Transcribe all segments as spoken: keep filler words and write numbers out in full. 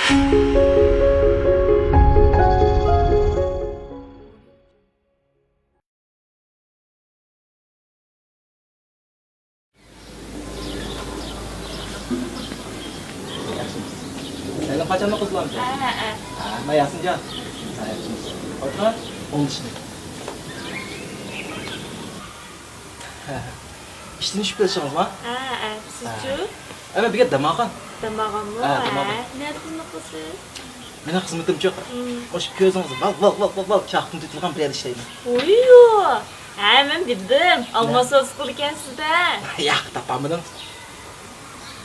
سەن قاچانمۇ قىزلامسەن؟ ھە، ھە. ھە، ما ياسىنجان. ھە، ياخشى. ئولتۇر. ئوڭدىشىنى. ھە، ھە. ئىشتىن چۈشۈپ كېلىشىڭىزما؟ ھە، ھە. سىزچۇ؟ ھە، مەن بىر دەم ئالغان. دەم ئالغانمۇ؟ ھە، دەم ئالغان. ھە، نەدە خىزمەت قىلىسىز؟ مېنىڭ خىزمىتىمچۇ؟ مم. مۇشۇ كۆزىڭىزنى ۋال، ۋال، ۋال، ۋال، ۋال چاققىدىن تېتىلغان بىر يەردە ئىشلەيمەن. ۋوييو! ھە، مەن بىلدىم. ئالما سودىسى قىلىدىكەنسىز-دە. ياق، تاپالمىدىم.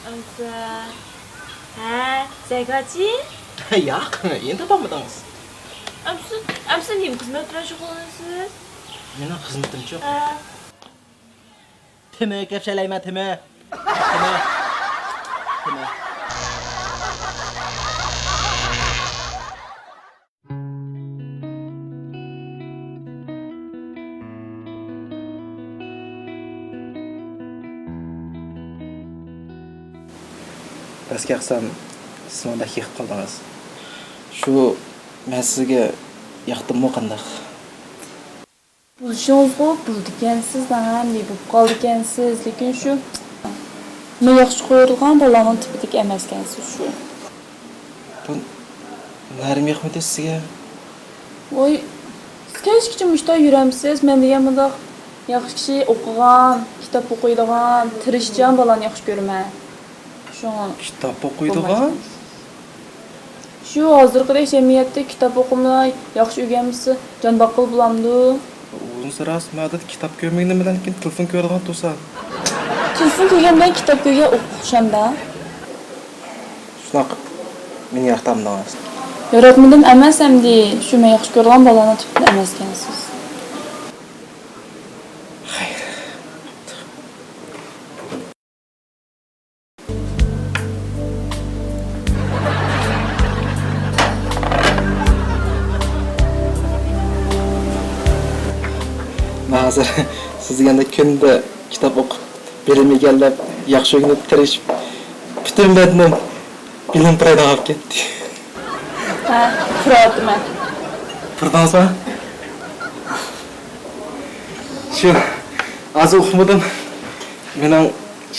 ئەمسە، ھە، زەكاچى؟ ياق، يەنە تاپالمىدىڭىز. ئەمسە، ئەمسە نېمە خىزمەت بىلەن شۇغۇللىنىسىز؟ مېنىڭ خىزمىتىمچۇ؟ ھە. تېمە، كەپشەلەيمەن، تېمە. تېمە. تېمە. پەسكە قىلسام، سىزمۇ بەك يېقىپ قالدىڭىز. شۇ، مەن سىزگە ياقتىممۇ قانداق؟ بولۇشىڭىزغۇ بولىدىكەنسىز، ھە، نېمە بولۇپ قالىدىكەنسىز، لېكىن شۇ، مەن ياخشى كۆرىدىغان بالىلارنىڭ تىپىدىكى ئەمەسكەنسىز شۇ. بۇ نەرمۇ ياقمىدى سىزگە؟ ۋوي، سىز كەچكىچە مۇشۇنداق يۈرەمسىز؟ مەن دېگەن مۇنداق ياخشى كىشى، ئوقۇغان، كىتاب ئوقۇيدىغان، تىرىشچان بالىلارنى ياخشى كۆرىمەن. شۇڭا كىتاب ئوقۇيدىغان؟ شۇ ھازىرقىدەك جەمئىيەتتە كىتاب ئوقۇماي، ياخشى ئۆگەنمىسە، جان باققىلى بولامدۇ؟ ئۇنىسى راست، مەن ئادەتتە كىتاب كۆرمىگىنىم بىلەن كېيىن تېلېفون كۆرىدىغان تۇرسام. تېلېفون كۆرگەن بىلەن كىتاب كۆرگەن ئوخشامدا؟ شۇنداق، مېنى ياقتامدىڭىز؟ ياراتمىدىم ئەمەس ئەمدى، شۇ مەن ياخشى كۆرىدىغان بالىلارنىڭ تىپىدىن ئەمەسكەنسىز. خەير. مەن ھازىر سىز دېگەندەك كۈندە كىتاب ئوقۇپ، بىلىم ئىگىلەپ، ياخشى ئۆگىنىپ، تىرىشىپ، پۈتۈن بەدىنىم بىلىم پۇرايدىن ئاغرىپ كەتتى. ھە، پۇراۋاتىمەن. پۇردىڭىزما؟ شۇ، ھازىر ئۇقمىدىم. مېنىڭ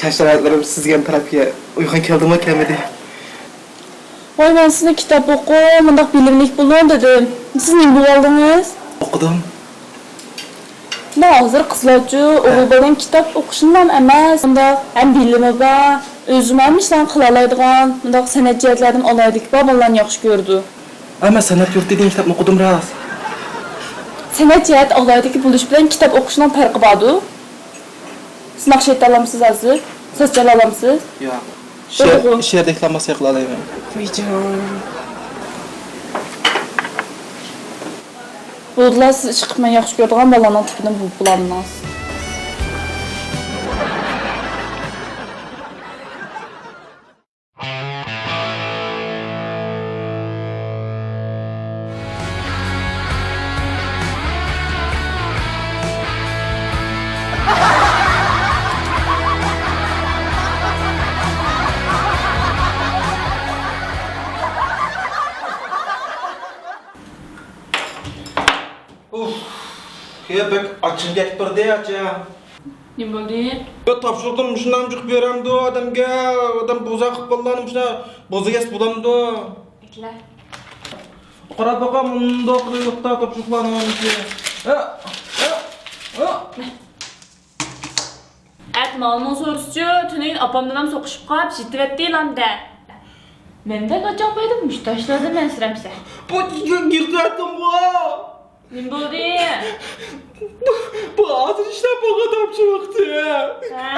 شەرت-شارائىتلىرىم سىز دېگەن تەرەپكە ئۇيغۇن كەلدىمۇ، كەلمىدى؟ ۋاي، مەن سىزنى كىتاب ئوقۇڭ، مۇنداق بىلىملىك بولۇڭ دېدىم. سىز نېمە بولۇۋالدىڭىز؟ ئوقۇدۇم. مۇنداق ھازىر قىزلارچۇ، ھە، ئوغۇل بالىنىڭ كىتاب ئوقۇشىنىلا ئەمەس، مۇنداق ھەم بىلىمى بار، ئۆزىمۇ ھەممە ئىشلارنى قىلالايدىغان، مۇنداق سەنئەت جەھەتلەردىن ئالاھىدىلىكى بار بالىلارنى ياخشى كۆرىدۇ. ھە، مەن سەنئەت يۇرتى دېگەن كىتابنى ئوقۇدۇم راست. سەنئەت جەھەتتە ئالاھىدىلىكى بولۇش بىلەن كىتاب ئوقۇشنىڭ پەرقى باردۇ. سىز ناخشا ئېيتالامسىز ھازىر؟ ساز چالالامسىز؟ ياق. شېئىر، شېئىر دېكلاماتسىيە قىلالايمەن. ۋايجان. بولدىلا، سىز ئىشقىلىپ مەن ياخشى كۆرىدىغان بالىلارنىڭ تىپىدىن بولۇپ بولالمىدىڭىز. ئۇف، يا بەك ئاچچىقىم كېتىپ بارىدۇ، ئاچا. نېمە بولدى؟ يا تاپشۇرۇقنى مۇشۇنداق جىق بېرەمدۇ ئادەمگە؟ ئادەم بوزەك قىلىپ بالىلارنى مۇشۇنداق بوزەك يەس بولامدۇ؟ ئەكلە. قاراپ باقاي، مۇنداق قىلىۋېلىپتا تاپشۇرۇقلارنىڭ ھەممىسى. ھە، ھە، ھە. ئەتە مالنىڭ سورىسىچۇ، تۈنۈگۈن ئاپامدىنام سوقۇشۇپ قاپ، يېتىۋەتتى لامدە. مەندەك ئاچاڭ پايدا مۇشتاشلاردىن ئەنسىرەمسە. بۇ يىرتىۋەتتىڭغۇ! نېمە بولدى؟ بۇ، بۇ ھازىر ئىشلەپ بولغان تاپشۇرۇقتى. ھە؟